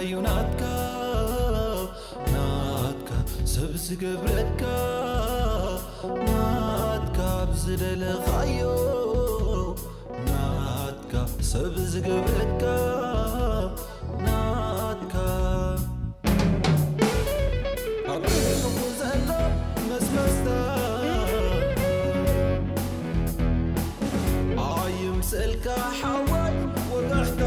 እዩ ናትካ ናትካ ሰብ ዝገብረካ ናትካ ብዝደለኻዮ ናትካ ሰብ ዝገብረካ ናትካ ኣብ ርእስኹ ዘሎ መስመስታ ኣይምሰልካ ሓዋይ ወጋሕታ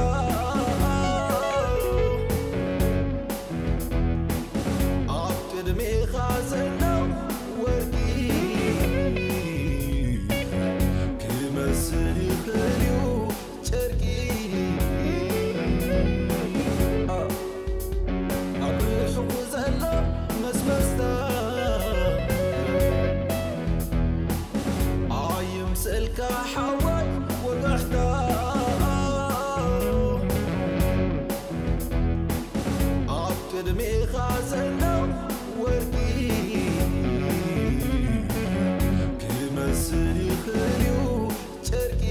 ኣብ ቅድሜኻ ዘሎ ወርቂ ክመስል ይኽእል እዩ ጨርቂ ኣብ ርሑቕ ዘሎ መስመስታ ኣይምሰልካ ሓዋይ ወጋሕታ ኣብ ቅድሜኻ ዘሎ ወርቂ ክመስል ይኽእል እዩ ጨርቂ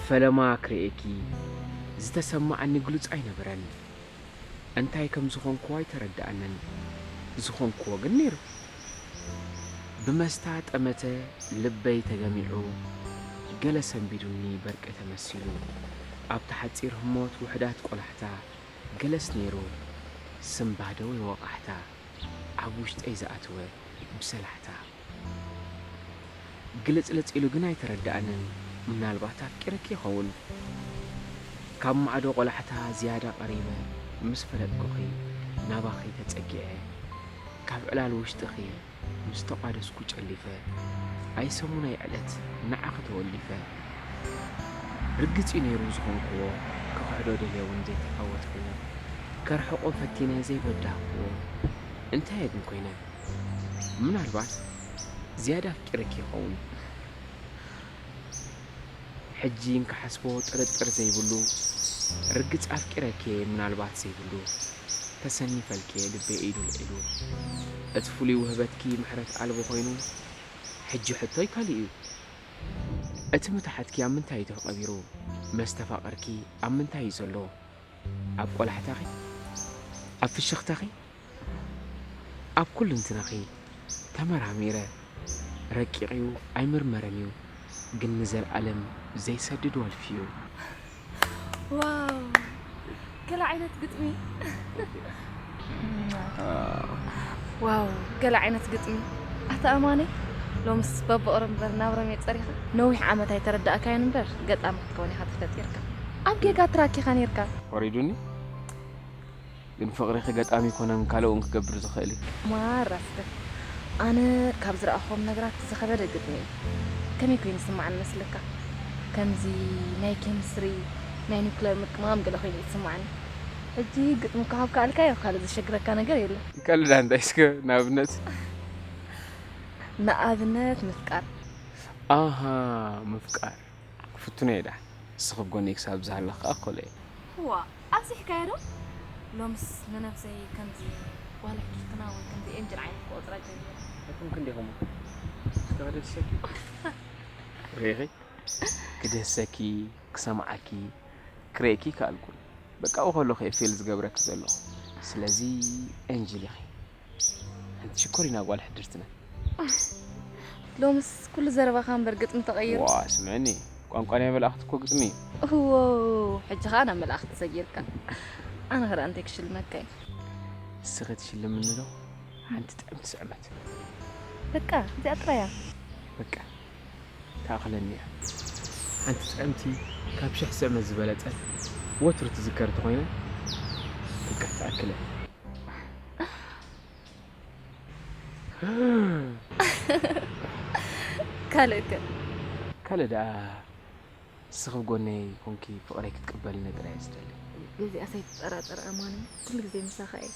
ፈለማ ክርእየኪ ዝተሰማዓኒ ግሉጽ ኣይነበረን። እንታይ ከም ዝኾንኩዎ ኣይተረድኣንን። ዝኾንኩዎ ግን ነይሩ። ብመስታ ጠመተ ልበይ ተገሚዑ ገለ ሰንቢዱኒ በርቂ ተመሲሉ ኣብቲ ሓጺር ህሞት ውሑዳት ቆላሕታ ገለስ ነይሩ ስምባደ ወይ ወቓሕታ ኣብ ውሽጠይ ዝኣተወ ብሰላሕታ ግልጽልጽ ኢሉ ግን ኣይተረድኣንን ምናልባት ኣፍቂረኪ ይኸውን ካብ ማዕዶ ቆላሕታ ዝያዳ ቀሪበ ምስ ፈለጥኩኺ ናባኺ ተጸጊዐ ካብ ዕላል ውሽጥኺ ምስ ተቋደስኩ ጨሊፈ ኣይሰሙን ኣይዕለት ንዓኺ ተወሊፈ ርግጽ እዩ ነይሩ ዝኾንክዎ ክኽሕዶ ደልየ እውን ዘይተዓወትክዎ ከርሕቆ ፈቲነ ዘይበዳህክዎ እንታይ እየ ግን ኮይነ ምናልባት ዝያዳ ኣፍቂረኪ ይኸውን ሕጂ እንክሓስቦ ጥርጥር ዘይብሉ ርግጽ ኣፍቂረኪ እየ ምናልባት ዘይብሉ ተሰኒፈልኪ እየ ልበይ ኢዱ ልዒሉ እቲ ፍሉይ ውህበትኪ ምሕረት ኣልቦ ኮይኑ ሕጂ ሕቶይ ካልእ እዩ እቲ ምትሓትኪ ኣብ ምንታይ እዩ ተቐቢሩ መስተፋቕርኪ ኣብ ምንታይ እዩ ዘሎ ኣብ ቆላሕታኺ ኣብ ፍሽኽታኺ ኣብ ኩልንትናኺ ተመራሚረ ረቂቕ እዩ ኣይምርመርን እዩ ግን ንዘልኣለም ዘይሰድድ ወልፊ እዩ ዋው ገለ ዓይነት ግጥሚ ዋው ገለ ዓይነት ግጥሚ ኣታ ኣማነይ ሎምስ በብቕር እምበር ናብ ረሜ ጸሪኻ ነዊሕ ዓመት ኣይተረዳእካዮን እምበር ገጣሚ ክትከውን ኢኻ ተፈጢርካ ኣብ ጌጋ ትራክ ኢኻ ኔርካ ወሪዱኒ ግን ፍቕሪ ክገጣሚ ይኮነን ካልእ እውን ክገብር ዝኽእል እዩ። ማራ እስከ ኣነ ካብ ዝረኣኽዎም ነገራት ዝኸበደ ግጥሚ እዩ። ከመይ ኮይኑ ይስምዓኒ መስለካ? ከምዚ ናይ ኬምስትሪ ናይ ኒኩለር ምቅማም ገለ ኮይኑ እዩ ዝስምዓኒ። ሕጂ ግጥሚ እኳ ካብ ከኣልካዮ ካልእ ዘሸግረካ ነገር የለን። ቀልዳ እንታይ እስከ ንኣብነት? ንኣብነት ምፍቃር። ኣሃ፣ ምፍቃር። ክፍትኖ እየ ደሓን። ንስኺ ኣብ ጎነይ ክሳብ ዝሃለኺ ከኣ ክኽእሎ እየ። እዋ፣ ኣብዚሕካዮ ዶ? ሎምስ ንነብሰይ ከምዚ ጓል ሕድርትና ወይ ከምዚ ኤንጅል ዓይነት ክቆጽራ ጀሚረ። ኣይኮንክን ዲኹም? እስከ ክደህሰኪ። ርኢኺ? ክደህሰኪ፣ ክሰምዓኪ፣ ክርእየኪ ይከኣልኩን። በቃ፣ ኣብኡ ከለኹ እየ ፌል ዝገብረኪ ዘለኹ። ስለዚ ኤንጅል ኢኺ። ሓንቲ ሽኮሪና ጓል ሕድርትና። ሎምስ ኩሉ ዘረባኻ እምበር ግጥሚ ተቐይሩ። ዋ፣ ስምዕኒ፣ ቋንቋ ናይ መላእኽቲ እኮ ግጥሚ እዩ። እዎ፣ ሕጂ ኸኣ ናብ መላእኽቲ ሰጊርካ። ኣነ ኸኣ እንታይ ክሽልመካ እየ? ንስኺ ትሽልምኒ ዶ? ሓንቲ ጥዕምቲ ስዕመት። በቃ፣ እዚኣ ጥራይ እያ። በቃ፣ ትኣኽለኒ እያ። ሓንቲ ጥዕምቲ ካብ ሽሕ ስዕመት ዝበለጸት ወትሩ ትዝከር እንተኾይና፣ በቃ፣ ትኣክለኒ። ካልእ ከ? ካልእ ደኣ ንስኺ ኣብ ጎነይ ኮንኪ ፍቕረይ ክትቅበልኒ ጥራይ እየ ዝደሊ። በዚኣስ ኣይትጠራጠር ኣማኒ፣ ኩሉ ግዜ ምሳኻ እየ።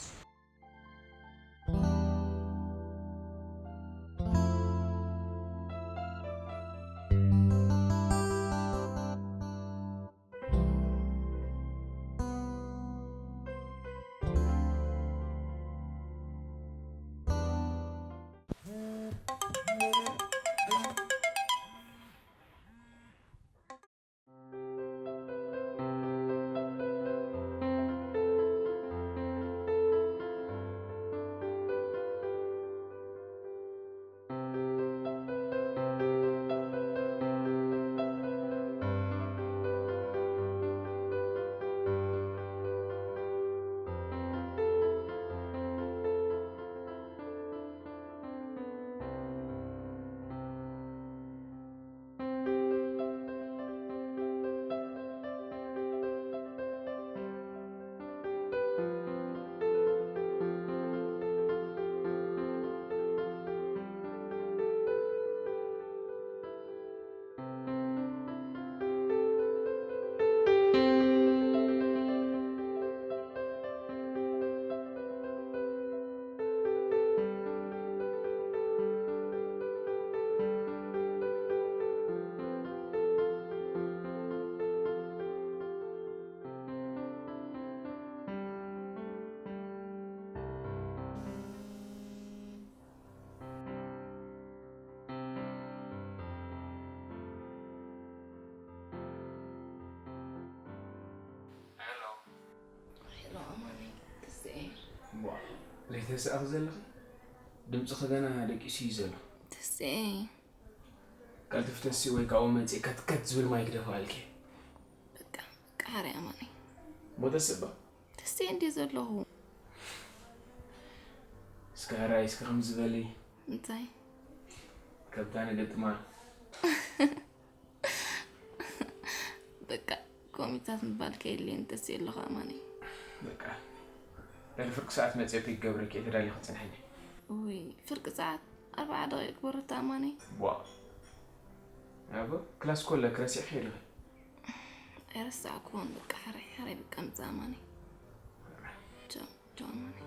ሄሎ። ሄሎ ኣማኒ፣ ትስኤ። ዋ፣ ዘይተስኣኺ ዘለኺ? ድምፅኺ ገና ደቂሱ እዩ ዘሎ። ትስኤ። ቀልጥፍተሲ ወይ ካብኡ መፂእ ከትከት ዝብል ማይክ ደፋልኪ። በቃ፣ በቃ፣ ሓራይ ኣማኒ። ሞተስ እባ? ትስኤ እንድየ ዘለኹ። እስከ ሓራይ፣ እስከ ከምዚ በሊ። እንታይ? ከብታ ንገጥማ። በቃ፣ ኮሚታት ምባል ከየድልየኒ ተስእ ኣለኹ ኣማነይ። በቃ፣ ልዕሊ ፍርቂ ሰዓት መጺኤ ፒክ ክገብረኪ እየ፣ ተዳሊኺ ጽንሕኒ። ውይ፣ ፍርቂ ሰዓት ኣርብዓ ደቂቕ ክበረታ ኣማነይ። ቧእ። ኣቦ፣ ክላስ እኮ ኣለኪ፣ ረሲዕኪ ዲኺ? ኣይረሳዕኩዎን፣ በቃ፣ ሕራይ፣ ሕራይ፣ በቃ፣ ምጻእ ኣማነይ። ቻው፣ ቻው ኣማነይ።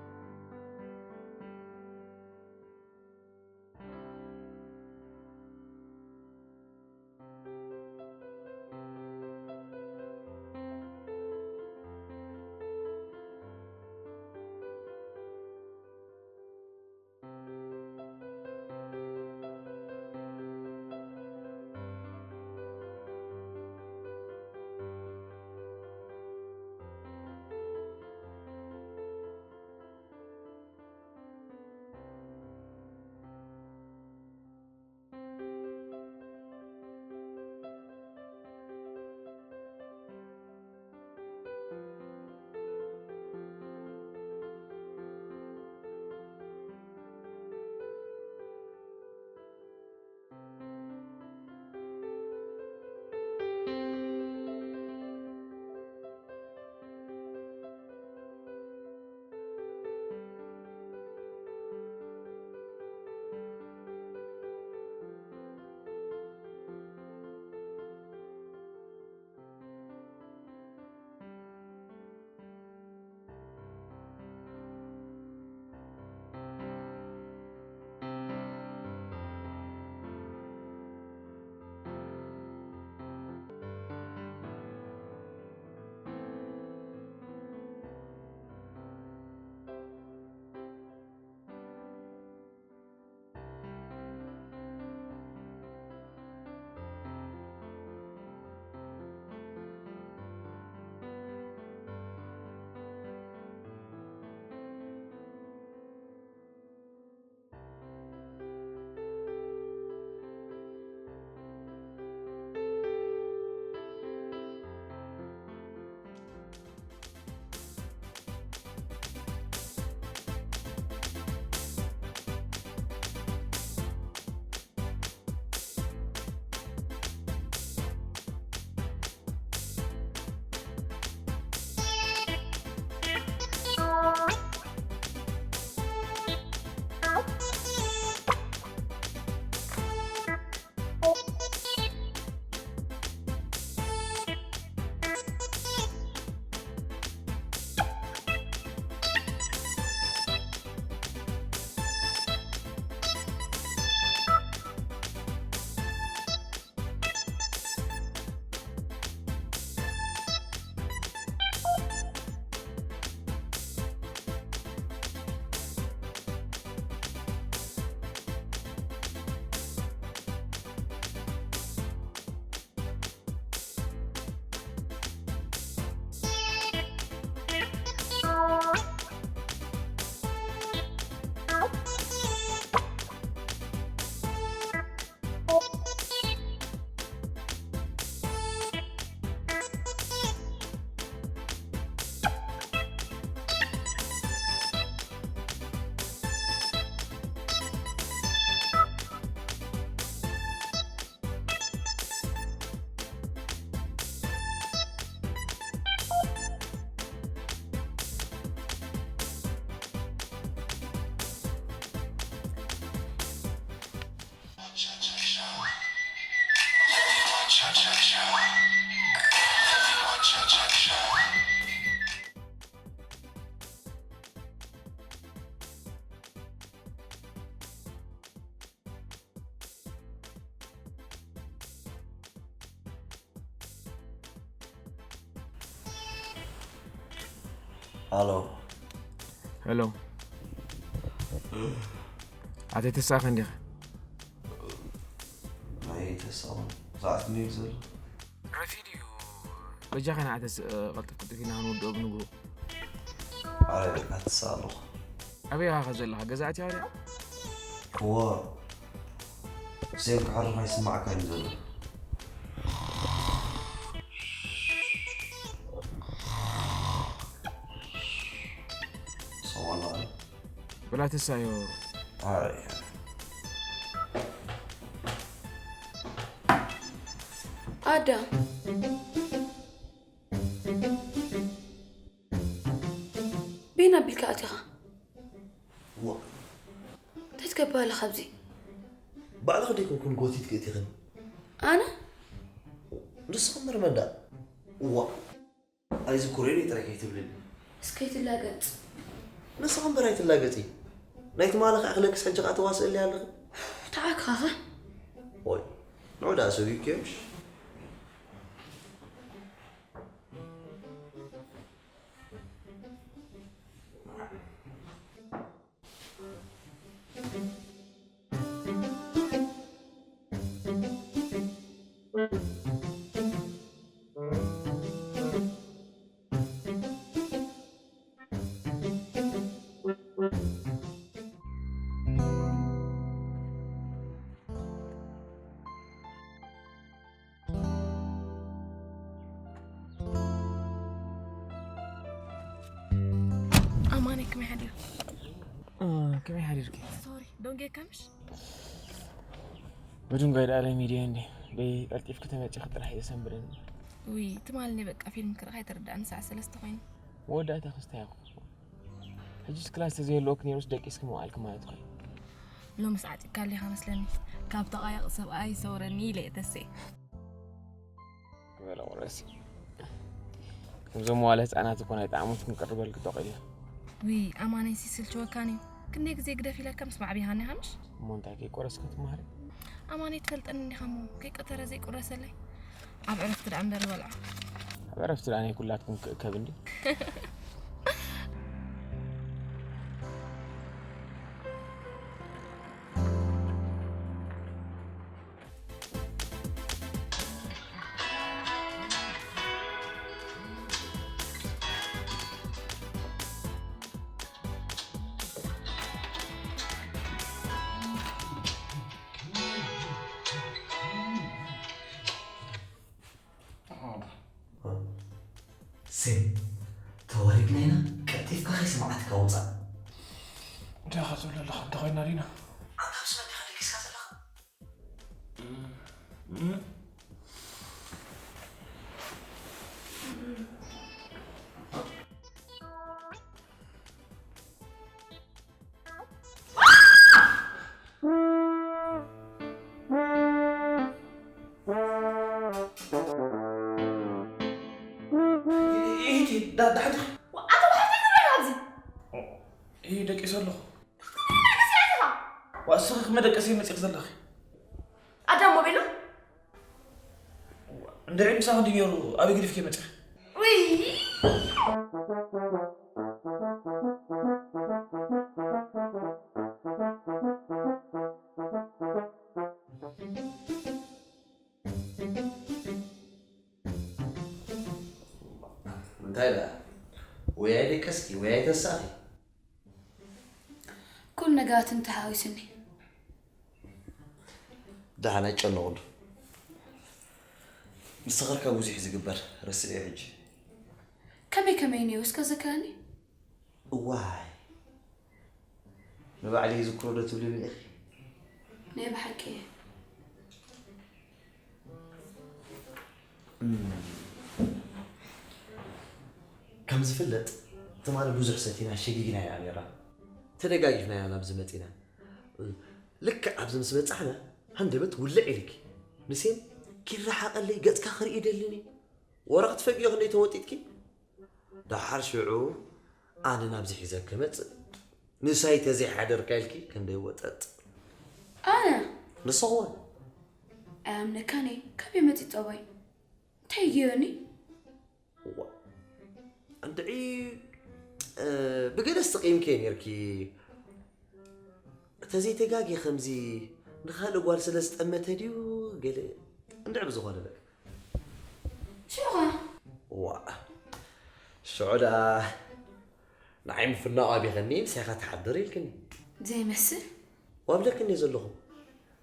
ሃሎ። ሄሎ። ኣተይ ተሳኸ እንዲኻ? ኣይተሳውን ሰዓት ሚኒት ዘሎ። ረፊድ እዩ። በጃኻ ንዓተስ ቀልጥፍ ቅልጥፍ ኢና ክንወድኦ ብንግሁ። ኣረ ኣትሳለኹ። ኣበይ ኢኻ ዘለኻ? ገዛ ኣትያ ወዲያ? እዎ። ሴም ክሓርፍ ኣይስማዕካን እዩ ዘሎ። ሰማና። ብላትሳዮ። ኣይ። ኣዳም፣ ቤና ኣቢልካ ኣቲኻ? ዋ። እንታይ ትገብር ኣለኻ ኣብዚ? ባዕልኺ ደይኮንኩን ጎቲት ክእቲኽን። ኣነ? ንስኺ መርመዳ። ዋ። ኣይዝኩሬን ጥራይ ከይትብልኒ። እስከ ኣይትላገጽ። ንስኺ እምበር ኣይትላገጺ። ናይ ትማሊ ከኣ ክለግስ ሕጂ ከኣ ተዋስእሊ ኣለኺ። ተዓክኻኸ? ኦይ። ንዑ ደኣ ሰጊግኪ ምሽ? ኣማነይ ከመይ ሓዲርኪ? ከመይ ሓዲርኪ? ሶሪ ደንጌካ ምሽ? ብድንጓይ ደኣ ለሚድዮ እንዲ ደይ ቀልጢፍኪ ተመጺኺ ጥራሕ እየ ሰንብደኒ። ውይ ትማልኒ በቃ ፊልም ክረኻ ኣይተረዳእኒ ሰዓት ሰለስተ ኮይኑ። መወዳእታ ክስታይ ኣኹ። ሕጂስ ክላስ ተዘየለወክ ነይሩስ ደቂስኪ ምውዓልኪ ማለት ኮይ። ሎምስ ዓጢቃ ኣለኻ መስለኒ። ካብ ተቓያቕ ሰብኣይ ሰውረኒ ኢለ እየ ተሴ። በለ ቁረሲ። ከምዞም መዋለ ህፃናት እኮ ናይ ጣዕሞት ክንቅርበልኪ ተቐልዮ። ውይ ኣማነይ ሲስልችወካን እዩ። ክንደይ ግዜ ግደፍ ኢለካ ምስ ማዕቢኻኒ ሃምሽ። እሞ እንታይ ከይቆረስኪ ክትመሃሪ? ኣማነይ ትፈልጠኒ እንዲኻ እሞ ከይቀተረ ዘይቁረሰለይ። ኣብ ዕረፍቲ ደኣ እምበር ይበልዖ። ኣብ ዕረፍቲ ደኣ ናይ ኩላትኩም ክእከብ እንዲ። ሴም፣ ተዋሪድና ኢና፣ ቀልጢፍካ ከይሰማዕትካ ውጻእ። እንታይ ኢኻ ትብል ዘለኻ? እንተ ኮይና ዲና? ኣንታ ምስ መን ዲኻ ደቂስካ ዘለኻ? ደቂሰ ኣለኹ። ዋእስኺ ክመደቀሰ መፂኽ ዘለኺ ኣዳም ሞቤሎ እንድዒ ምሳኺ ድገሩ ኣበይ ግዲፍኪ መፂኺ? ውይ እንታይ ደኣ ወይ ኣይደቀስኪ ወይ ኣይተሳኺ። ኩሉ ነገራት እንተሓዊስኒ ደሓን ኣይጨነቑሉ። ምስተኸርካ ብዙሕ ዝግበር ረስዕዮ ሕጂ። ከመይ ከመይ ነይሩ እስከ ዘክረኒ። እዋይ ንባዕለይ ይዝክሮ ዶ ትብልኒ ኢኺ? ናይ ብሓቂ እየ። ከም ዝፍለጥ ትማሊ ብዙሕ ሰቲና ሸጊግና ኢና ነይርና። ተደጋጊፍና ኢና ናብዚ መፂና። ልክዕ ኣብዚ ምስ በፃሕና ሃንደበት ውልዕ ኢልኪ ንሴም ኪራሓቐለይ፣ ገጽካ ክርኢ ደልን እዩ። ወረቐት ፈጊኦ ክንደይ ተወጢጥኪ? ደሓር ሽዑ ኣነ ናብዚ ሒዘ ክመጽእ፣ ምሳይ ተዘይሓደርካ ኢልኪ ክንደይ ወጠጥ። ኣነ? ንስኺ እውን? ኣያምነካን እየ። ካበይ መጺኡ ጸባይ? እንታይ ገይሩኒ? እዋ፣ እንድዒ፣ እ፣ ብገለስ ተቐይምኪ ነይርኪ። ተዘይተጋግየ ከምዚ ንኻልእ ጓል ስለ ዝጠመተ ድዩ ገለ እንድዒ ብዝኾነ ነገር። ሽዑ ኸ? እዋ፣ ሽዑ ደኣ ንዓይ ምፍናው ኣቢኸኒ ምሳኻ ትሓድር ኢልክኒ። ዘይመስል? ዋብለክኒ ዘለኹ።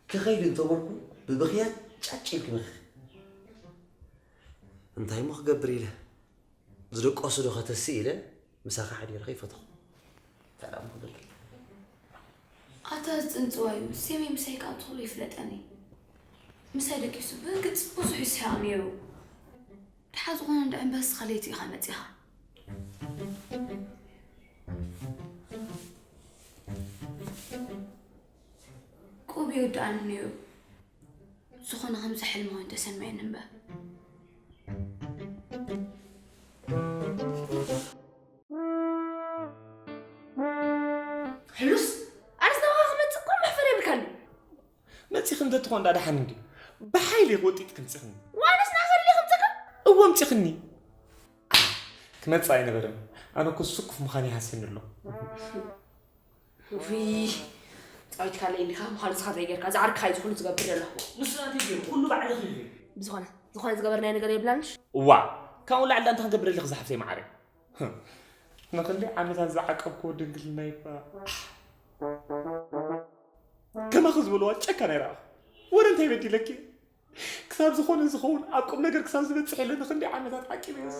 ክኸይድ እንተበልኩ ብብኽያት ጫጭ ኢልኪ ምኺ። እንታይ እሞ ክገብር ኢለ? ዝደቀሱ ዶ ከተስእ ኢለ ምሳኻ ሓዲረ ከይፈተኹ። ሰላም ክብለኪ። ኣታ ዝጽንጽዋዩ፣ ሴመይ ምሳይ ክኣቱ ከሎ ይፍለጠኒ። ምሳይ ደቂሱ ብርግጽ ብዙሕ ይስሕቕ ነይሩ። ደሓ ዝኾነ እንድዒ እምበስ ኸለይቲ ኢኻ መጺኻ። ቁብ ይወድኣኒ ነይሩ። ዝኾነ ከምዚ ሕልሚ ኮይኑ ተሰምዐኒ እምበር። ሕሉስ፣ ኣነስ ናባኻ ክመጽእ እኮ መሕፈር የብልካን ድዩ? መጺኺ እንተትኾን ደኣ ደሓን እንድዩ። ብሓይሊ ወጢጥኪ ምጺኽኒ። ዋንስ ንዓኻ ደልየ ከምጸካ? እወ፣ ኣምጺኽኒ። ክመጽእ ኣይነበረን። ኣነ እኮ ስኩፍ ምዃን ይሃስየኒ ኣሎ። ውይ፣ ጻዊትካለይ እንዲኻ፣ ምዃኑ ንስኻ ዘይጌርካ፣ ዝዓርክኻ እዩ ዝኾነ ዝገብር ዘሎ። ንሱ እንታይ ገይሩ? ኩሉ ባዕልኺ ኢኺ። ብዝኾነ፣ ዝኾነ ዝገበርናዮ ነገር የብላንሽ? እዋ፣ ካብኡ ላዕሊ እንታይ ክንገብረልኺ ዝሓፍተይ መዓረይ? ንኽንደይ ዓመታት ዝዓቀብክዎ ድንግልናይ እባ። ከማኺ ዝበልዋ ጨካን ኣይረኣኹ። ወረ እንታይ በዲለኪ? ክሳብ ዝኾነ ዝኸውን ኣብ ቁም ነገር ክሳብ ዝበጽሕ ኢለ ንኽንደይ ዓመታት ዓቂበዮስ።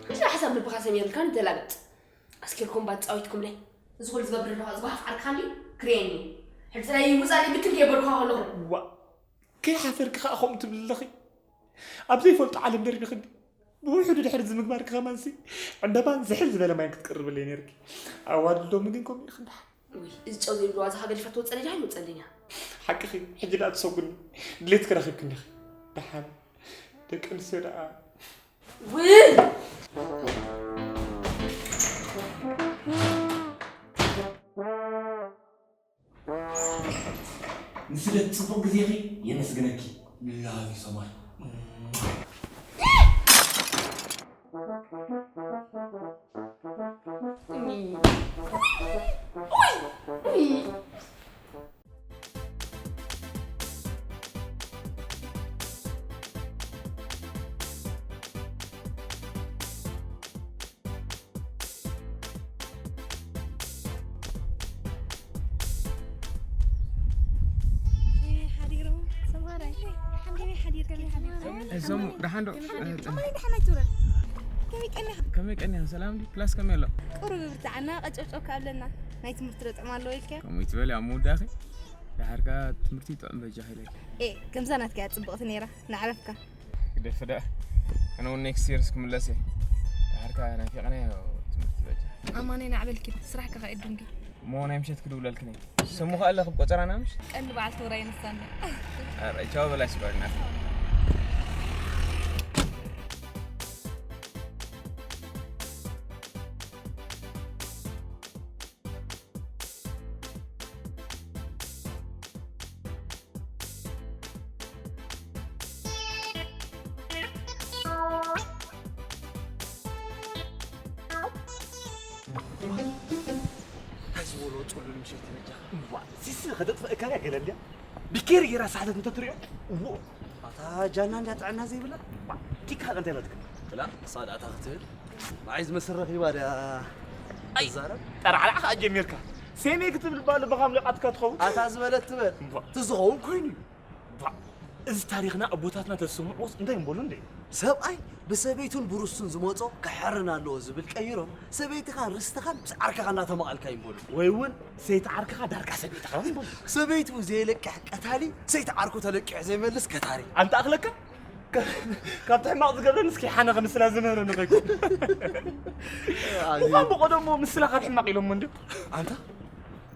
ሕጂ ሓሳብ ልብኻ ሰሚርልካ ንተላገጽ። ኣስኪርኩም ባትጻዊትኩምለይ። እዚ ኩሉ ዝገብር ኣለኹ፣ እዚ ጓሓፍ ዓርክኻ እንድዩ ክርእየኒ። ሕጂ ስለ ይውጻለይ ብትም ከየበልኩኻ ከለኹ። ዋ፣ ከይሓፈርኪ ከኣ ከምኡ ትብሊ ኣለኺ? ኣብ ዘይፈልጦ ዓለም ደርቢኽኒ። ብውሕዱ ድሕሪ እዚ ምግባርኪ ከማንሲ፣ ዕንበባን ዝሕል ዝበለ ማይን ክትቅርብለይ ነይርኪ። ኣዋልድ ሎሚ ግን ከምኡ ኢኺ እንድሓር። ውይ፣ እዚ ጨው ዘይብሉ ዋዛኻ ገዲፋ ትወጸለይ ዲኻ ኣይወጸለይን እያ። ሓቅኺ፣ ሕጂ ደኣ ትሰጉኒ። ድሌትኪ ረኺብኪ እንዲኺ። ደሓን። ደቂ ኣንስትዮ ደኣ። ውይ! ንስደት ጽቡቕ ግዜኺ የመስግነኪ። ላቭ ዩ ሶ ማች። ሓዲሩ ሰምሃራይ ሓንዲበይ ሓዲር ከመይ ሓዲር እዞም ደሓን ዶ? ከመይ ሓዲር ከመይ ደሓን ኣይትውረድ። ከመይ ቀኒኻ? ከመይ ቀኒኻ? ሰላም ድዩ? ክላስ ከመይ ኣሎ? ቁሩብ ብርትዓና ቀጨውጨው ከ ኣለና። ናይ ትምህርቲ ዶ ጥዕም ኣለዎ ኢልካ? ከምኡ ይትበል ኣብ ምውዳእኺ። ደሓርካ ትምህርቲ ጥዑም በጃ ኢለኪ። ኤ፣ ከምዛ ናትካ እያ ጽብቕቲ ነይራ። ንዓረፍካ። ግደፊ ደኣ። ኣነ እውን ኔክስት ይር እስክምለስ እየ። ደሓርካ ናፊቕናዮ ትምህርቲ በጃ። ኣማነይ ናዕበልኪ፣ ስራሕ ከ ከየድንጊ? እሞ ናይ ምሸት ክድውለልክን እየ። ሰሙ ከኣ ኣለኺ ቆጸራና ምሽ? ቀንዲ በዓልቲ ውራይ ንሳና። ኣረ፣ ቻው በላ ስጓግና። እንታይ ዝበሎ ጽሉል ምሸት ተበጃኻ። እዋ፣ ሲሲ ከተጥፍእካ እያ ገለ እንድያ። ቢኬር ጌራ ሳሕለት እንተትሪኦ። እዎ። ኣታ ጃና እንድያ ጥዕና ዘይብላ። እዋ፣ ቲካ ሃቀ እንታይ ኢላትካ? ክላ፣ ሳዳታ ክትብል። ንዓይ ዝመስል ረኺባ ድያ ኣይ፣ ትዛረብ? ጠራዕራዕ ከኣ ጀሚርካ። ሴሜ ክትብል እባ ልብኻ ኣምሊቓትካ ትኸውን። ኣታ ዝበለት ትበል። እዋ። እቲ ዝኸውን ኮይኑ እዩ። ባ፣ እዚ ታሪኽና ኣቦታትና ተዝሰምዕዎስ እንታይ ምበሉ እንዴ? ሰብኣይ ብሰበይቱን ብርስቱን ዝመጾ ክሕርን ኣለዎ ዝብል ቀይሮም፣ ሰበይትኻን ርስትኻን ምስ ዓርክኻ እናተማቐልካ ይምበሉ። ወይ እውን ሰይቲ ዓርክኻ ዳርጋ ሰበይትኻ ይምበሉ። ሰበይቱ ዘይለቅሕ ቀታሊ፣ ሰይቲ ዓርኩ ተለቂሑ ዘይመልስ ከታሪ። ኣንታ ኣኽለካ? ከ-፣ ካብቲ ሕማቕ ዝገብረኒ እስኪ ሓነ ከምስላ ዝምህረኒ ኸይኩ። ኣዚ- እኳ ብቐደሞ ምስላ ካብ ሕማቕ ኢሎሞ እንድዩ። ኣንታ?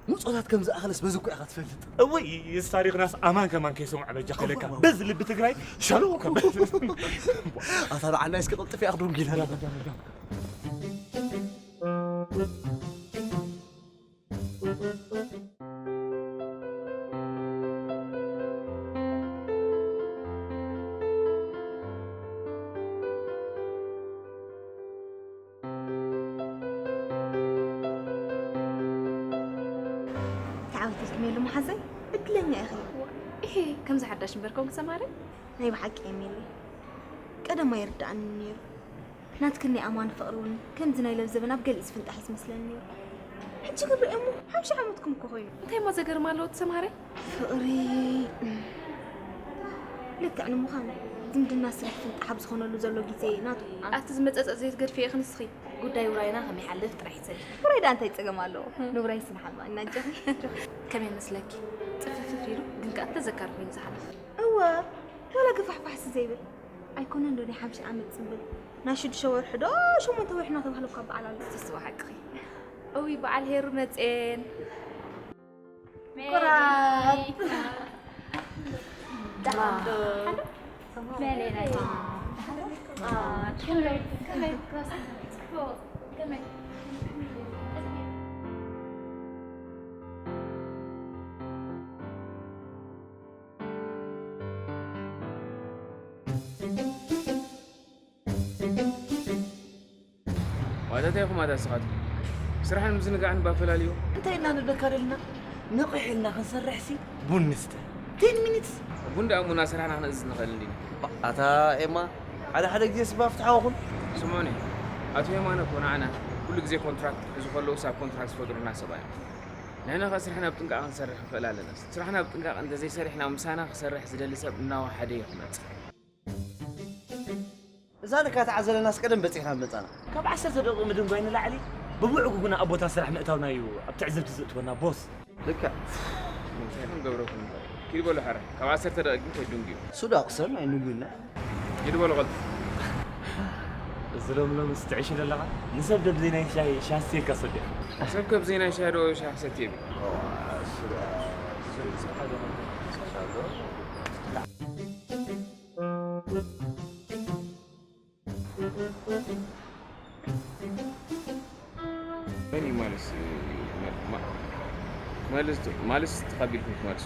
ምጾታት ከም ዝኣኸለስ በዚ እኮ ኢኻ ትፈልጥ። እወይ፣ እዚ ታሪኽናስ ኣማን ከማን ከይሰምዖ በጃ ከለካ። በዚ ልቢ ትግራይ ሸሎ ከበል። ኣታ ንዓና እስኪ ቅልጥፍ እያ ክደንጉይና። ተዓዊትልኪ ሜሉ መሓዘይ፣ ዕድለኛ ኢኺ። እሄ፣ ከምዚ ሓዳሽ እምበር ኮንክ ሰማረ? ናይ ብሓቂ እየ ሜሉ። ቀደም ኣይርድኣንን ነይሩ። ናትክን ናይ ኣማን ፍቕሪ እውን ከምዚ ናይ ለብዘበን ኣብ ገሊኡ ዝፍንጣሕ እዩ ዝመስለኒ ነይሩ። ሕጂ ግን ርእየ እሞ ሓምሳ ዓመትኩም እኮ ኮይኑ። እንታይ እሞ ዘገርም ኣለዎ እቲ ሰማረ? ፍቕሪ ልክዕ ንምዃን ዝምድና ስራሕ ፍንጣሕ ኣብ ዝኾነሉ ዘሎ ግዜ ናቱ። ኣቲ ዝመጸጸ ዘይትገድፍዮ ኢኺ ንስኺ። ጉዳይ ውራይና ከም ይሓልፍ ጥራሕ ይጸሊ። ውራይ ደኣ እንታይ ጸገም ኣለዎ? ንውራይ ስንሓባ እናጀኺ። ከመይ መስለኪ? ጽፍፍፍ ኢሉ ግን ከኣ ተዘካሪ ኮይኑ ዝሓልፍ። እወ፣ ዋላ ግፋሕፋሕሲ ዘይብል። ኣይኮነን ዶ ናይ ሓምሳ ዓመት ጽምብል? ናይ ሽዱሽተ ወርሒ ዶ ሸሞንተ ወርሒ እናተባህለ እኳ በዓል ኣሎ። እሱስ ብሓቅኺ። እውይ፣ በዓል ሄሩ መጼን። ኩራት። ደሓን ዶ? ዋታ እንታይ ኢኹም ኣታ ንስኻትኩም? ስራሕን ምዝንጋዕን ባፈላልዮ። እንታይ ኢና ንብለካ ደልና? ንቕሕ ኢልና ክንሰርሕሲ ቡን ንስተ። ቴን ሚኒትስ። ቡን ደኣ እሙና ስራሕና ክንእዝዝ ንኽእል እንዲና። ኣታ ኤማ፣ ሓደ ሓደ ግዜ ስባ ፍትሓዊ ኩን። ስምዑኒ፣ ኣቶ የማነ እኮ ንዓና ኩሉ ግዜ ኮንትራክት ክሕዙ ከለውስ ኣብ ኮንትራክት ዝፈጥሩልና ሰብ እዮም። ንሕና ኸ ስራሕና ብጥንቃቐ ክንሰርሕ ንኽእል ኣለና። ስራሕና ብጥንቃቐ እንተዘይሰሪሕና ምሳና ክሰርሕ ዝደሊ ሰብ እናወሓደ እዩ ክመጽእ። እዛ ንካትዓ ዘለናስ ቀደም በጺሕና ምመጻና። ካብ ዓሰርተ ደቂቕ ምድንጓይ ንላዕሊ ብምዕጉጉና ኣብ ቦታ ስራሕ ምእታውና እዩ ኣብ ትዕዝብቲ ዘእትወና ቦስ። ልክዕ። እንታይ ክንገብረኩም እምበር። ኪድ በሉ ሕራይ። ካብ ዓሰርተ ደቂቕ ግን ከይድንጉዩ። ሱዳ ኣቕሰም ኣይንጉዩና። ኪድ በሉ ቀልጡ። እዚ ሎምሎምስ ትዕሽ ዘለኻ? ንሰብ ደብ ዘይናይ ሻሂ ሻሂ ሰትየልካ ሰዲኻ። ሰብ ከብ ዘይናይ ሻሂ ዶ ሻሂ ሰትየ ብል? መን እዩ ማለስ? ማ-፣ ማ-፣ ማለስ፣ ማለስ ተቐቢልኩም ትመልሱ?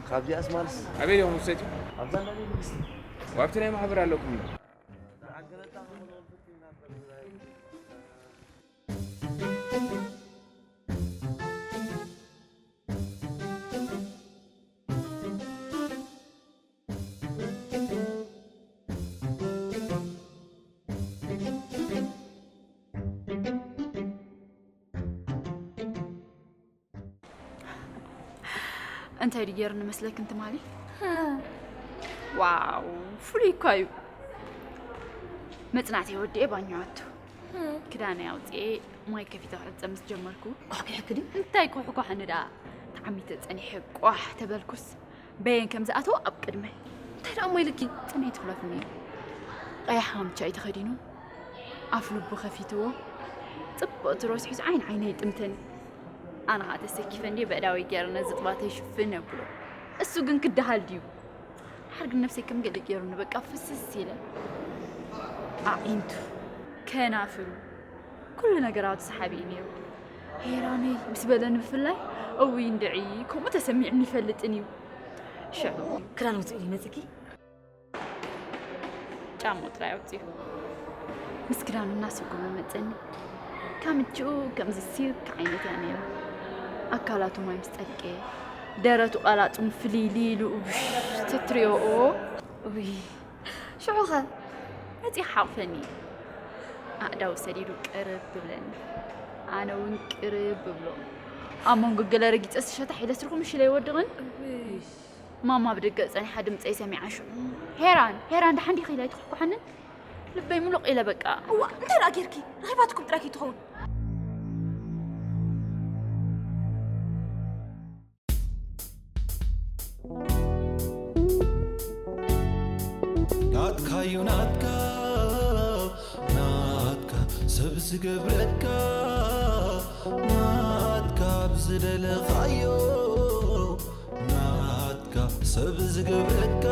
ካብዚኣስ ማለስ? ኣበይ ዲኹም ውሰቲ? ኣብዛ እንዳ ቤት መንግስቲ። ኣብቲ ናይ ማሕበር ኣለኩም ዶ? እንታይ ድዩ ገይሩኒ መስለክን ትማሊ? ዋው፣ ፍሉይ እኳ እዩ። መጽናዕተይ ወዲኤ ባኞ ኣቱ። ክዳነይ ኣውጽኤ ማይ ከፊተ ክዕጸ ምስ ጀመርኩ። ኩሕኩሕኪ ድዩ? እንታይ ኩሕኳሕኒ ደኣ? ተዓሚተ ጸኒሐ ቋሕ ተበልኩስ በየን ከም ዝኣተወ ኣብ ቅድመይ። እንታይ ደኣ እሞ ኢልኪ? ጽንዒት ክሎፍኒ እዩ። ቀያሕ ካምቻ እዩ ተኸዲኑ። ኣፍ ልቡ ከፊትዎ። ጽቡቕ ትሮስ ሒዙ ዓይን ዓይነይ ይጥምተኒ። ኣነ ኸኣ ተሰኪፈ እንድየ በእዳወይ ገይረ ነዚ ጥባተይ ሽፍን የብሎ። እሱ ግን ክደሃል ድዩ? ድሓር ግን ነብሰይ ከም ገለ ገይሩኒ በቃ ፍስስ ኢለ። ኣዒንቱ፣ ከናፍሩ፣ ኩሉ ነገራቱ ሰሓቢ እዩ ነይሩ። ሄራነይ ምስ በለኒ ብፍላይ፣ እውይ እንድዒ ከምኡ ተሰሚዑኒ ይፈልጥን እዩ። ሽዑ ክዳን ውፅእ ኢሉ ይመፅኪ? ጫምኡ ጥራይ ኣውጺኡ ምስ ክዳኑ እናሰጎመ መጸኒ። ካምችኡ ከምዚ ሲልክ ዓይነት እያ ነይሩ። ኣካላቱ ማይ ምስ ጠልቀየ፣ ደረቱ ቃላጽሙ ፍልይልይ ኢሉ፣ ውሽ፣ ትትሪኦ፣ ኦ፣ ውይ። ሽዑኸ መጺኡ ሓቑፈኒ። ኣእዳው ሰዲዱ ቅርብ ብለኒ። ኣነ እውን ቅርብ ብሎ። ኣብ መንጎ ገለ ረጊጸ ስሸታሕ ኢለ ስርኹ ምሽ ኢለ ይወድቕን። ማማ ብደገ ጸኒሓ ድምጸይ ሰሚዓ ሽዑ፣ "ሄራን፣ ሄራን፣ ደሓን ዲኺ?" ኢላ ኣይትኹሕኩሐንን? ልበይ ምሉቕ ኢለ በቃ። እዋ፣ እንታይ ደኣ ጌርኪ? ረኺባትኩም ጥራይ ከይትኸውን። ናትካዩ ናትካ፣ ናትካ ሰብ ዝገብረካ፣ ዝደለኻዮ ናትካ ሰብ ዝገብረካ